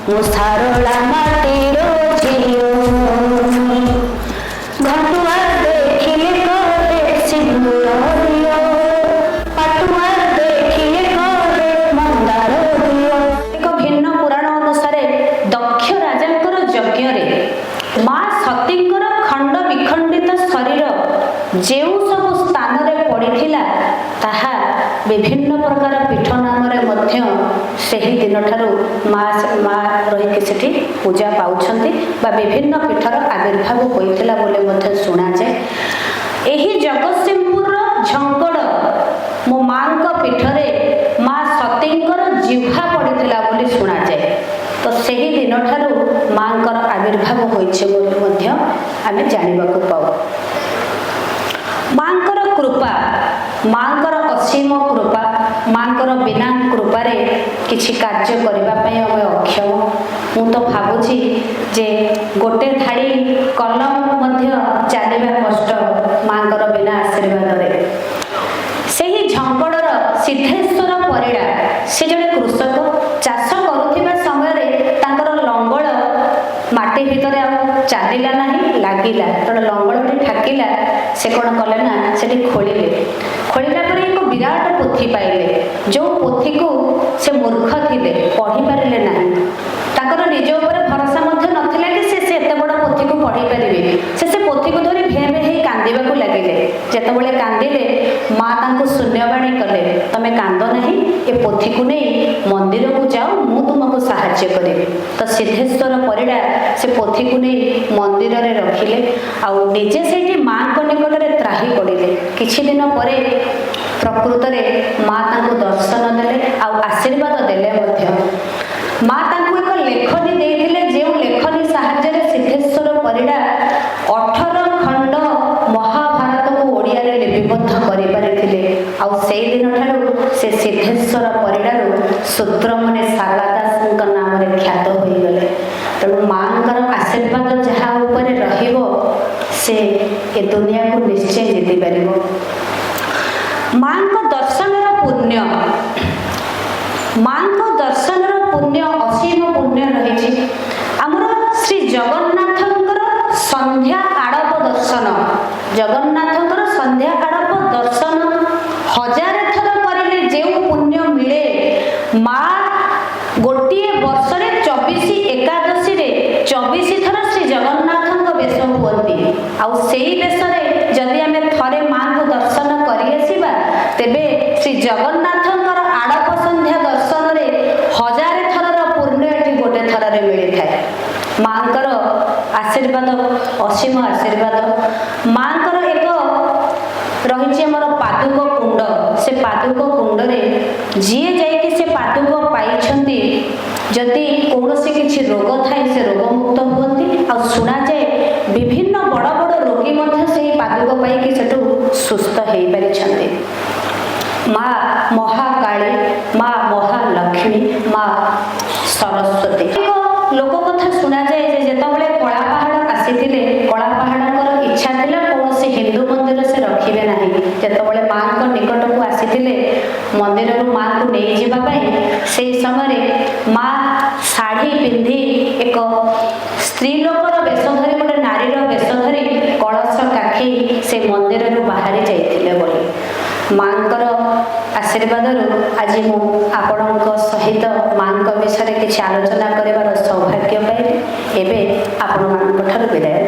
ମୁଁ ସାରଳା ମାଟିର ଝିଅ। ଘଟୁଆ ଦେଖିଲେ କହେ ସିନ୍ଦୁର ଦିଅ, ପାଟୁଆ ଦେଖିଲେ କହେ ମନ୍ଦାର ଦିଅ। ଏକ ଭିନ୍ନ ପୁରାଣ ଅନୁସାରେ ଦକ୍ଷ ରାଜାଙ୍କର ଯଜ୍ଞରେ ମା ସତୀଙ୍କର ଖଣ୍ଡ ବିଖଣ୍ଡିତ ଶରୀର ଯେଉଁ ସବୁ ସ୍ଥାନରେ ପଡ଼ିଥିଲା, ତାହା ବିଭିନ୍ନ ପ୍ରକାର ପୀଠ ନାମରେ ମଧ୍ୟ ସେହି ଦିନଠାରୁ ମା ରହିକି ସେଠି ପୂଜା ପାଉଛନ୍ତି ବା ବିଭିନ୍ନ ପୀଠର ଆବିର୍ଭାବ ହୋଇଥିଲା ବୋଲି ମଧ୍ୟ ଶୁଣାଯାଏ। ଏହି ଜଗତସିଂହପୁରର ଝଙ୍କଡ଼ ମୋ ମାଙ୍କ ପୀଠରେ ମା ସତୀଙ୍କର ଜିହ୍ୱା ପଡ଼ିଥିଲା ବୋଲି ଶୁଣାଯାଏ। ତ ସେହି ଦିନଠାରୁ ମାଙ୍କର ଆବିର୍ଭାବ ହୋଇଛି ବୋଲି ମଧ୍ୟ ଆମେ ଜାଣିବାକୁ ପାଉ। ମାଙ୍କର କୃପା, ମାଙ୍କର ଅସୀମ କୃପା। ମାଙ୍କର ବିନା କୃପାରେ କିଛି କାର୍ଯ୍ୟ କରିବା ପାଇଁ ଆମେ ଅକ୍ଷମ। ମୁଁ ତ ଭାବୁଛି ଯେ ଗୋଟେ ଧାଡ଼ି କଲମ ମଧ୍ୟ ଚାଲିବା କଷ୍ଟ ମାଙ୍କର ବିନା ଆଶୀର୍ବାଦରେ। ସେହି ଝଙ୍କଡ଼ର ସିଦ୍ଧେଶ୍ୱର ପରିଡ଼ା, ସେ ଜଣେ କୃଷକ। ଚାଷ କରୁଥିବା ସମୟରେ ତାଙ୍କର ଲଙ୍ଗଳ ମାଟି ଭିତରେ ଆଉ ଚାଲିଲା ନାହିଁ, ଲାଗିଲା। ତେଣୁ ଲଙ୍ଗଳଟି ଠାକିଲା। ସେ କ'ଣ କଲେ ନା ସେଠି ଖୋଳିଲେ। ଖୋଳିଲା ପରେ ଏକ ବିରାଟ ପୋଥି ପାଇଲେ, ଯେଉଁ ପୋଥିକୁ ସେ ମୂର୍ଖ ଥିଲେ, ପଢ଼ି ପାରିଲେ ନାହିଁ। ତାଙ୍କର ନିଜ ଉପରେ ଭରସା ମଧ୍ୟ ନଥିଲା କି ସେ ଏତେ ବଡ଼ ପୋଥିକୁ ପଢ଼ି ପାରିବେ। ସେ ପୋଥିକୁ ଧରି ଭେଁ ଭେଁ ହେଇ କାନ୍ଦିବାକୁ ଲାଗିଲେ। ଯେତେବେଳେ କାନ୍ଦିଲେ, ମା ତାଙ୍କୁ ଶୂନ୍ୟବାଣୀ କଲେ, "ତମେ କାନ୍ଦ ନାହିଁ, ଏ ପୋଥିକୁ ନେଇ ମନ୍ଦିରକୁ ଯାଅ, ମୁଁ ତୁମକୁ ସାହାଯ୍ୟ କରିବି।" ତ ସିଦ୍ଧେଶ୍ୱର ପରିଡ଼ା ସେ ପୋଥିକୁ ନେଇ ମନ୍ଦିରରେ ରଖିଲେ ଆଉ ନିଜେ ସେଇଠି ମାଙ୍କ ନିକଟରେ ତ୍ରାହି ପଡ଼ିଲେ। କିଛି ଦିନ ପରେ ପ୍ରକୃତରେ ମା ତାଙ୍କୁ ଦର୍ଶନ ଦେଲେ ଆଉ ଆଶୀର୍ବାଦ ଦେଲେ ମଧ୍ୟ। ମା ତାଙ୍କୁ ଏକ ଲେଖନୀ ଦେଇଥିଲେ, ଯେଉଁ ଲେଖନୀ ସାହାଯ୍ୟରେ ସିଦ୍ଧେଶ୍ୱର ପରିଡ଼ା 18 ଖଣ୍ଡ ମହାଭାରତକୁ ଓଡ଼ିଆରେ ଲିପିବଦ୍ଧ କରିପାରିଥିଲେ। ଆଉ ସେଇ ଦିନଠାରୁ ସେ ସିଦ୍ଧେଶ୍ୱର ପରିଡ଼ାରୁ ଶୂଦ୍ରମୁନି ସାରଳା ଦାସଙ୍କ ନାମରେ ଖ୍ୟାତ ହୋଇଗଲେ। ତେଣୁ ମାଙ୍କର ଆଶୀର୍ବାଦ ଯାହା ଉପରେ ରହିବ, ସେ ଏ ଦୁନିଆକୁ ନିଶ୍ଚୟ ଜିତିପାରିବ। ମାଙ୍କ ଦର୍ଶନର ପୁଣ୍ୟ, ମାଙ୍କ ଦର୍ଶନର ପୁଣ୍ୟ ଅସୀମ ପୁଣ୍ୟ ରହିଛି। ଆମର ଶ୍ରୀ ଜଗନ୍ନାଥଙ୍କର ସନ୍ଧ୍ୟା ଆଡ଼ପ ଦର୍ଶନ, ଜଗନ୍ନାଥଙ୍କର ସନ୍ଧ୍ୟା ଆଡ଼ପ ଦର୍ଶନ ହଜାରେ ଥର କରିଲେ ଯେଉଁ ପୁଣ୍ୟ ମିଳେ, ମା ଗୋଟିଏ ବର୍ଷରେ 24 ଏକାଦଶୀରେ 24 ଥର ଶ୍ରୀ ଜଗନ୍ନାଥଙ୍କ ବେଶ ହୁଅନ୍ତି। ଆଉ ସେଇ ବେଶରେ ଯଦି ଆମେ ଥରେ ମାଙ୍କୁ ଦର୍ଶନ କରିଆସିବା, ତେବେ ଶ୍ରୀ ଜଗନ୍ନାଥଙ୍କର ଆଡ଼ପ ସନ୍ଧ୍ୟା ଦର୍ଶନରେ ହଜାରେ ଥରର ପୁଣ୍ୟ ଏଠି ଗୋଟେ ଥରରେ ମିଳିଥାଏ। ମାଙ୍କର ଆଶୀର୍ବାଦ ଅସୀମ ଆଶୀର୍ବାଦ। ମାଙ୍କର ଏକ ରହିଛି ଆମର ପାଦୁକ କୁଣ୍ଡ। ସେ ପାଦୁକ କୁଣ୍ଡରେ ଯିଏ ଯାଇକି ସେ ପାଦୁକ ପାଇଛନ୍ତି, ଯଦି କୌଣସି କିଛି ରୋଗ ଥାଏ, ସେ ରୋଗମୁକ୍ତ ହୁଅନ୍ତି। ଆଉ ଶୁଣାଯାଏ, ବିଭିନ୍ନ ବଡ଼ ବଡ଼ ରୋଗୀ ମଧ୍ୟ ସେହି ପାଦୁକ ପାଇକି ସେଠୁ ସୁସ୍ଥ ହେଇପାରିଛନ୍ତି। ମା ମହାକାଳୀ, ମା ମହାଲକ୍ଷ୍ମୀ, ମା ସରସ୍ୱତୀ। ଏକ ଲୋକ କଥା ଶୁଣାଯାଏ ଯେ ଯେତେବେଳେ କଳାପାହାଡ଼ ଆସିଥିଲେ, କଳାପାହାଡ଼ଙ୍କର ଇଚ୍ଛା ଥିଲା କୌଣସି ହିନ୍ଦୁ ମନ୍ଦିର ସେ ରଖିବେ ନାହିଁ। ଯେତେବେଳେ ମାଙ୍କ ନିକଟକୁ ଆସିଥିଲେ ମନ୍ଦିରରୁ ମାଙ୍କୁ ନେଇଯିବା ପାଇଁ, ସେହି ସମୟରେ ମା ଶାଢ଼ୀ ପିନ୍ଧି ଏକ ସ୍ତ୍ରୀ ଲୋକର ବେଶ ଧରି, ଗୋଟେ ନାରୀର ବେଶ ଧରି, କଳସ କାଖେଇ ସେ ମନ୍ଦିରରୁ ବାହାରି ଯାଇଥିଲେ ବୋଲି। ମାଙ୍କର ଆଶୀର୍ବାଦରୁ ଆଜି ମୁଁ ଆପଣଙ୍କ ସହିତ ମାଙ୍କ ବିଷୟରେ କିଛି ଆଲୋଚନା କରିବାର ସୌଭାଗ୍ୟ ପାଇଲି। ଏବେ ଆପଣମାନଙ୍କ ଠାରୁ ବିଦାୟ।